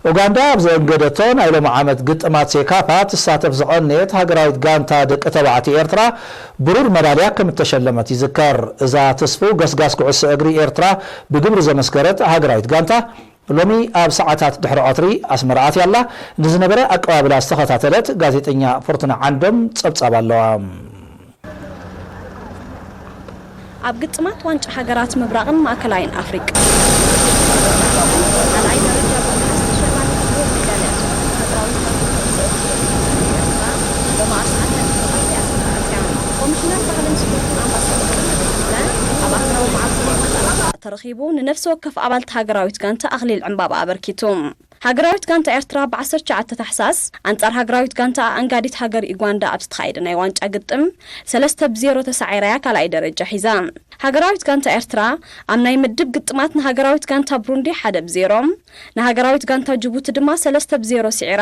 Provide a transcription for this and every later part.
ኡጋንዳ ኣብ ዘእንገደቶ ናይ ሎሚ ዓመት ግጥማት ሴካፋ ትሳተፍ ዝቐነየት ሃገራዊት ጋንታ ደቂ ተባዕትዮ ኤርትራ ብሩር መዳልያ ከም እተሸለመት ይዝከር። እዛ ትስፉው ገስጋስ ኩዕሶ እግሪ ኤርትራ ብግብሪ ዘመስከረት ሃገራዊት ጋንታ፣ ሎሚ ኣብ ሰዓታት ድሕሪ ቀትሪ ኣስመራ ኣትያ ኣላ። ንዝነበረ ኣቀባብላ ዝተኸታተለት ጋዜጠኛ ፎርቱና ዓንዶም ጸብጻብ ኣለዋ። ኣብ ግጥማት ዋንጫ ሃገራት ምብራቕን ማእከላይን ኣፍሪቃ ካልኣይ ደረጃ ብምሓዝ ተሸላሚት ብሩር ሜዳልያ ዝኾነት ሃገራዊት ጋንታ ኩዕሶ እግሪ ኤርትራ ሎሚ ኣብ ሰዓት ናይ ምሕጻር ኣስመራ ኣትያ። ኮሚሽነር ባህልን ስፖርትን ኣምባሳደር መሐመድ ተኽለ ኣብ ኣስመራ መዓልቲ ተረኺቡ ንነፍሲ ወከፍ ኣባልቲ ሃገራዊት ጋንታ ኣኽሊል ዕምባባ ኣበርኪቱ። ሃገራዊት ጋንታ ኤርትራ ብ ዓሰርተ ትሽዓተ ታሕሳስ ኣንጻር ሃገራዊት ጋንታ ኣኣንጋዲት ሃገር ዩጋንዳ ኣብ ዝተኻየደ ናይ ዋንጫ ግጥም ሰለስተ ብ ዜሮ ተሳዒራ'ያ ካልኣይ ደረጃ ሒዛ። ሃገራዊት ጋንታ ኤርትራ ኣብ ናይ ምድብ ግጥማት ንሃገራዊት ጋንታ ብሩንዲ ሓደ ብ ዜሮ፣ ንሃገራዊት ጋንታ ጅቡቲ ድማ ሰለስተ ብ ዜሮ ስዒራ፣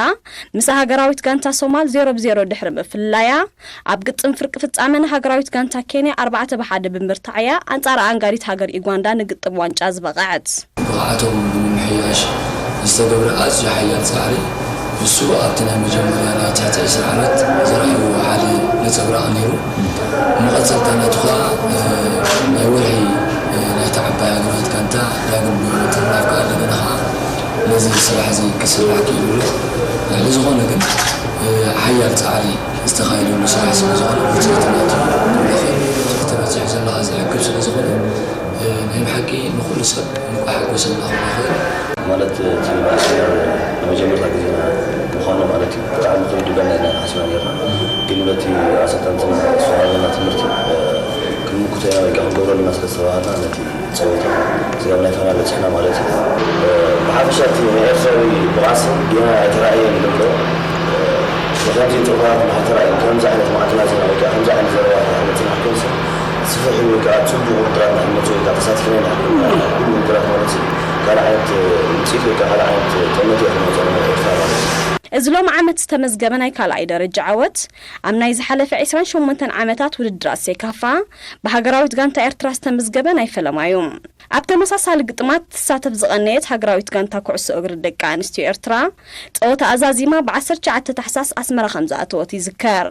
ምስ ሃገራዊት ጋንታ ሶማል ዜሮ ብ ዜሮ ድሕሪ ምፍልላያ፣ ኣብ ግጥም ፍርቂ ፍጻመ ንሃገራዊት ጋንታ ኬንያ ኣርባዕተ ብ ሓደ ብምብርታዕ'ያ ኣንጻር ኣኣንጋዲት ሃገር ዩጋንዳ ንግጥም ዋንጫ ዝበቐዐት። ብቕዓቶም ንምምሕያሽ ዝተገብረ ኣዝዩ ሓያል ጻዕሪ፣ ንሱ ኣብቲ ናይ መጀመርያ ናይ ትሕቲ ዕስራ ዓመት ዘርኣይዎ ሓደ ነጸብራቕ ነይሩ። መቐጸልታ ናቱ ከኣ፣ እ፣ ናይ ወርሒ፣ እ፣ ናይታ ዓባይ ሃገራዊት ጋንታ ዳግም ብምትርናፍ ከኣ እንደገና ከኣ ነዚ ስራሕ እዚ ክስራሕ ክኢሉ ኣሎ። ልዕሊ ዝኾነ ግን፣ እ፣ ሓያል ጻዕሪ ዝተኻየደሉ ስራሕ ስለ ዝኾነ፣ ውጽኢት ናቱ ክረኽብ፣ እቲ በጺሑ ዘሎ ከኣ ዘዕግብ ስለ ዝኾነ፣ እ፣ ናይ ብሓቂ ንኹሉ ሰብ እንቋዕ ሓጎሰና ክብሎ ይኽእል። ማለት፣ እቲ ማእሰር ንመጀመርታ ግዜና ምዃኑ ማለት እዩ። ብጣዕሚ ክብድ ይብለና ኢና ሓሲብና ነርና። ግን በቲ ኣሰልጠንትና ዝወሃበና ትምህርቲ፣ እ፣ ክንምክቶ ኢና ወይ ከዓ ክንገብረሉ ኢና ስለ ዝተባሃልና፣ ነቲ ጸወታ ስጋብ ናይ ፋይናል በጺሕና ማለት እዩ። እ፣ ብሓፈሻ እቲ ናይ ኤርትራዊ ብቕዓት ጌና ኣይተራእየን ኢሎም ዶ? እ፣ ብኸምዚ ጸወታታት እንድሕር ተራእዩ፣ ከምዚ ዓይነት ማዕከናት ዜና ወይ ከዓ ከምዚ ዓይነት ዘረባታት እንድሕር መጺና ክንሰ-፣ ስፍሕ ኢሉ ወይ ከዓ ጽቡቕ ውድድራት እንድሕር መጺኡ ወይ ከዓ ተሳቲፍና ኢና። ኩሉ ውድድራት ማለት እዩ፣ ካልእ ዓይነት ውጽኢት ወይ ከዓ ካልእ ዓይነት ጠመተ እዩ ክመጽኦ ናይ ኤርትራ ማለት እዩ። እዚ ሎሚ ዓመት ዝተመዝገበ ናይ ካልኣይ ደረጃ ዓወት፣ ኣብ ናይ ዝሓለፈ ዕስራን ሸሞንተን ዓመታት ውድድራት ሴካፋ ብሃገራዊት ጋንታ ኤርትራ ዝተመዝገበ ናይ ፈለማ እዩ። ኣብ ተመሳሳሊ ግጥማት ትሳተፍ ዝቐነየት ሃገራዊት ጋንታ ኩዕሶ እግሪ ደቂ ኣንስትዮ ኤርትራ፣ ጸወታ ኣዛዚማ ብ ዓሰርተ ትሽዓተ ታሕሳስ ኣስመራ ከም ዝኣተወት ይዝከር።